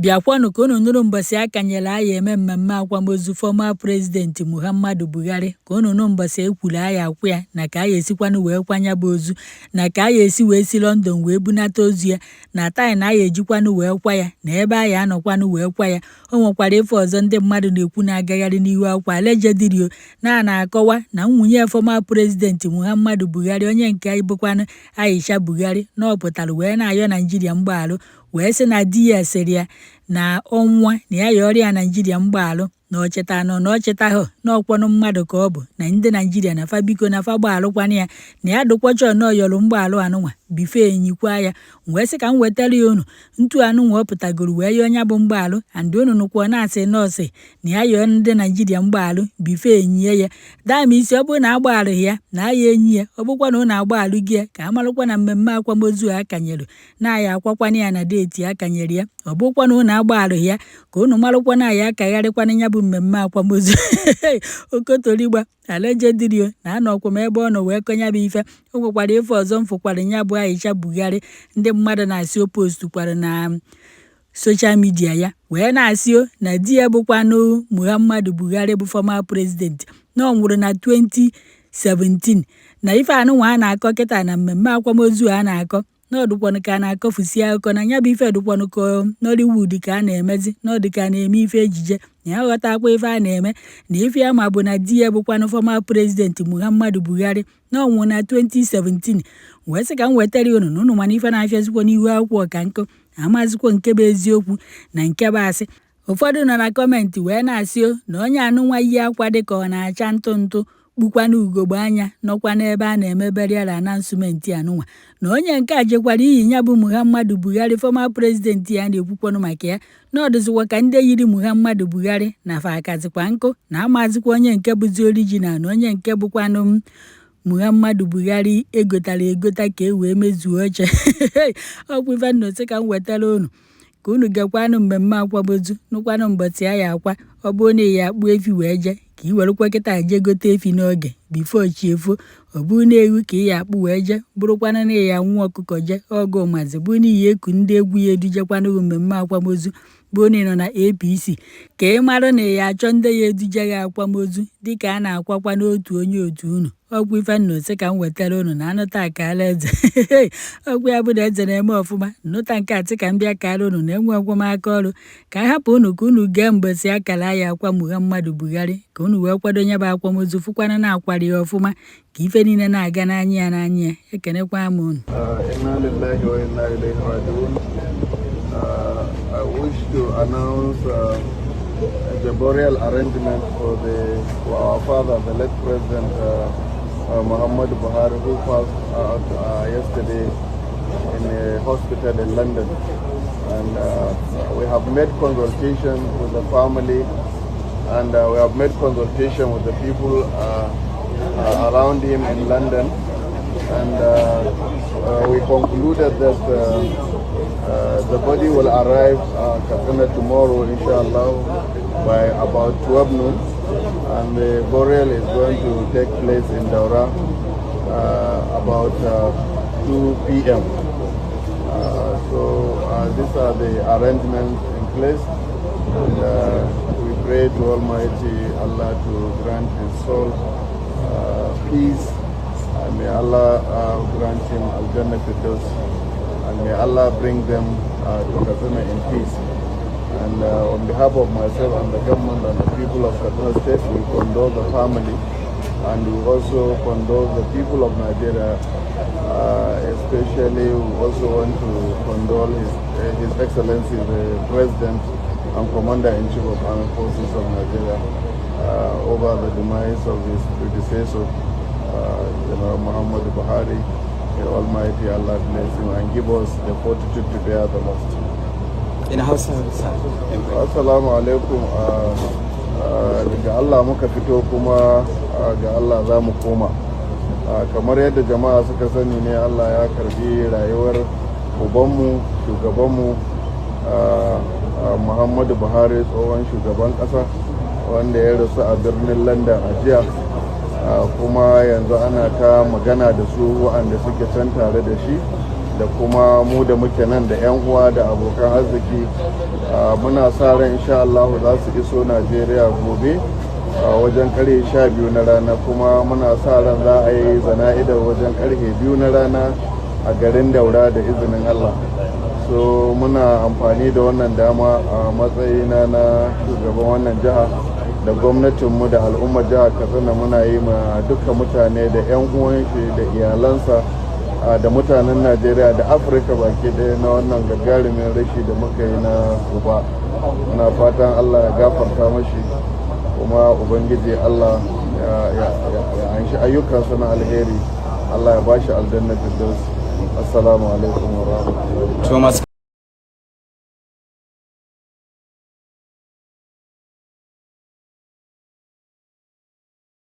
Bịakwanụ ka unu nụrụ mbọsị a kanyere anyị eme mmemme akwamozu former President Muhammadu Buhari, ka unu nụ mbọsị ekwuru anyị akwụ ya na ka anyị esikwanụ wee kwanya bụ ozu, na ka anyị esi wee si London wee bunata ozu ya, na time na anyị ejikwanụ wee kwa ya, na ebe anyị anọkwanụ wee kwa ya. O nwekwara ife ọzọ ndị mmadụ na-ekwu na-agagharị n'ihu akwụkwọ allegedly o na na-akọwa na nwunye former President Muhammadu Buhari, onye nke bụkwanụ Aisha Buhari, na ọ pụtara wee na-ayọ Naijiria mgbaghalụ, wee sị na di ya sịrị ya na ọnwa na ya yọrọ ya Naijiria mgbaghalụ, na ọ cheta nọ na ọ chetahụ na ọkwọnụ mmadụ ka ọ bụ, na ndị Naijiria na fa biko na fa gbaghalụkwana ya, na ya dụkwọchọ na ọ yọrọ mgbaghalụ anụnwa bife enyikwa ya. Wee sị ka m wetara ya unu ntu anụnwa ọ pụtagoro wee yọọ nya bụ mgbaghalụ, and unu nụkwa na-asị nọọsị na ya yọọ ndị Naijiria mgbaghalụ bife enyie ya dama isi. Ọ bụrụ na agbaghalụghị ya na aya enyi ya, ọ bụkwa na unu agbaghalụ gị ya, ka a marụkwa na mmemme akwamozu a kanyere na aya akwakwana ya na date a kanyere ya. Ọ bụkwa na unu agbaghalụghị ya, ka unu marụkwa na aya akagharịkwana ya bụ mmemme akwamozu. Okotorigba allegedly o na anọkwa m ebe ọ nọ wee kọnya bụ ife. O nwekwara ife ọzọ m fụkwara ya bụ Aisha Buhari, ndị mmadụ na-asị o postukwara na social media ya, wee na-asị o na di ya bụkwanụ Muhammadu Buhari bụ former president, na ọ nwụrụ na 2017, na ife anụnwa a na-akọ kịta na mmemme akwamozu a na-akọ na ọdụkwanụ ka a na-akọfusi akụkọ, na ya bụ ife dụkwanụ ka Nollywood ka a na-emezi, na ọ dị ka a na-eme ife ejije, na ya ghọtakwa ife a na-eme, na ife ya ma bụ na di ya bụkwanụ former President Muhammadu Buhari, na ọ nwụrụ na 2017. Wee sị ka m wetara unu na unu mana ife na-afịazikwa n'ihu akwụkwọ ka nkụ amazikwa nke bụ eziokwu na nke bụ asị. Ụfọdụ nọ na comment wee na-asị o na onye anụnwa yi akwa dị ka ọ na-acha ntụ ntụ, kpukwana ugogbe anya, nọkwa n'ebe a na-eme burial announcement anụnwa, na onye nke a jekwara iyi ya bụ Muhammadu Buhari, former president ya na-ekwukwanụ maka ya, na ọ dịzikwa ka ndị yiri Muhammadu Buhari na fa akazikwa nkụ, na amazikwa onye nke bụzi original na onye nke bụkwanụ Muhammadu Buhari egotara egota ka e wee mezuo oche. Ọkwa ife nnọsị ka m wetara unu ka unu gekwanụ mmemme akwamozu, nụkwanụ mbọchị ya ya akwa. Ọ bụrụ na ị ya akpụ efi wee jee, ka ị werekwa kịta jee gote efi n'oge before chi efo. Ọ bụrụ na ewu ka ị ya akpụ wee jee, bụrụkwanụ na ị ya nwụ ọkụkọ jee ọgụ mazi, bụrụ na iyi eku ndị egwu ya edujekwanụ mmemme akwamozu, bụrụ na ị nọ na APC, ka ị marụ na ị ya achọ ndị ya eduje gị akwamozu dịka a na-akwakwa n'otu onye otu unu. Ọkwa ife nnọsị ka m wetara unu na anụta akaala eze. Ọkwa ya bụ na eze na-eme ọfụma nnụta nke atị ka m bịa kara unu na enwekwa m aka ọrụ ka a hapụ unu ka unu gee mbọsị akara ya akwa Muhammadu Buhari, ka unu wee kwado nye bụ akwamozu, fụkwana na akwara ya ọfụma, ka ife niile na-aga n'anya ya n'anya ya. Ekenekwa m unu. Inna lillahi wa inna ilayhi raji'un. I wish to announce the burial arrangement for our father, the late President Muhammadu Buhari, who passed out yesterday in a hospital in London. And we have made consultation with the family, and we have made consultation with the people around him in London, and we concluded that the body will arrive Katsina tomorrow, inshallah, by about 12 noon, and the burial is going to take place in Daura about 2 p.m. So these are the arrangements in place, and we pray to Almighty Allah to grant his soul peace, and may Allah grant him Al Jannah Firdaus, and may Allah bring them to Katsina in peace. And on behalf of myself and the government and the people of Katsina State, we condole the family, and we also condole the people of Nigeria. Especially, we also want to condole His Excellency the President and Commander-in-Chief of Armed Forces of Nigeria over the demise of his predecessor, General Muhammadu Buhari. May Almighty Allah bless him and give us the fortitude to bear the loss. In Hausa. Assalamu alaikum. Daga Allah muka fito, kuma ga Allah za mu koma. Kamar yadda jama'a suka sani ne, Allah ya karbi rayuwar ubanmu, shugabanmu, Muhammadu Buhari, tsohon shugaban ƙasa, wanda ya rasu a birnin London a jiya. Kuma yanzu ana ta magana da su waɗanda suke can tare da shi, da kuma mu da muke nan, da 'yan uwa da abokan arziki. Muna sa ran insha Allah za su iso Najeriya gobe a wajen karfe 12 na rana, kuma muna sa ran za a yi zana'idar wajen karfe 2 na rana a garin Daura da izinin Allah. So muna amfani da wannan dama a matsayina na shugaban wannan jiha da gwamnatinmu da al'ummar jihar Katsina, muna yi ma duka mutane da 'yan uwan shi da iyalansa da mutanen Najeriya da Afirka baki ɗaya na wannan gagarumin rashi da muka yi na uba. Muna fatan Allah ya gafarta mashi, kuma Ubangiji Allah ya anshi ayyukansa na alheri, Allah ya bashi aljanna firdaus. Assalamu alaikum wa rahmatullahi. To masu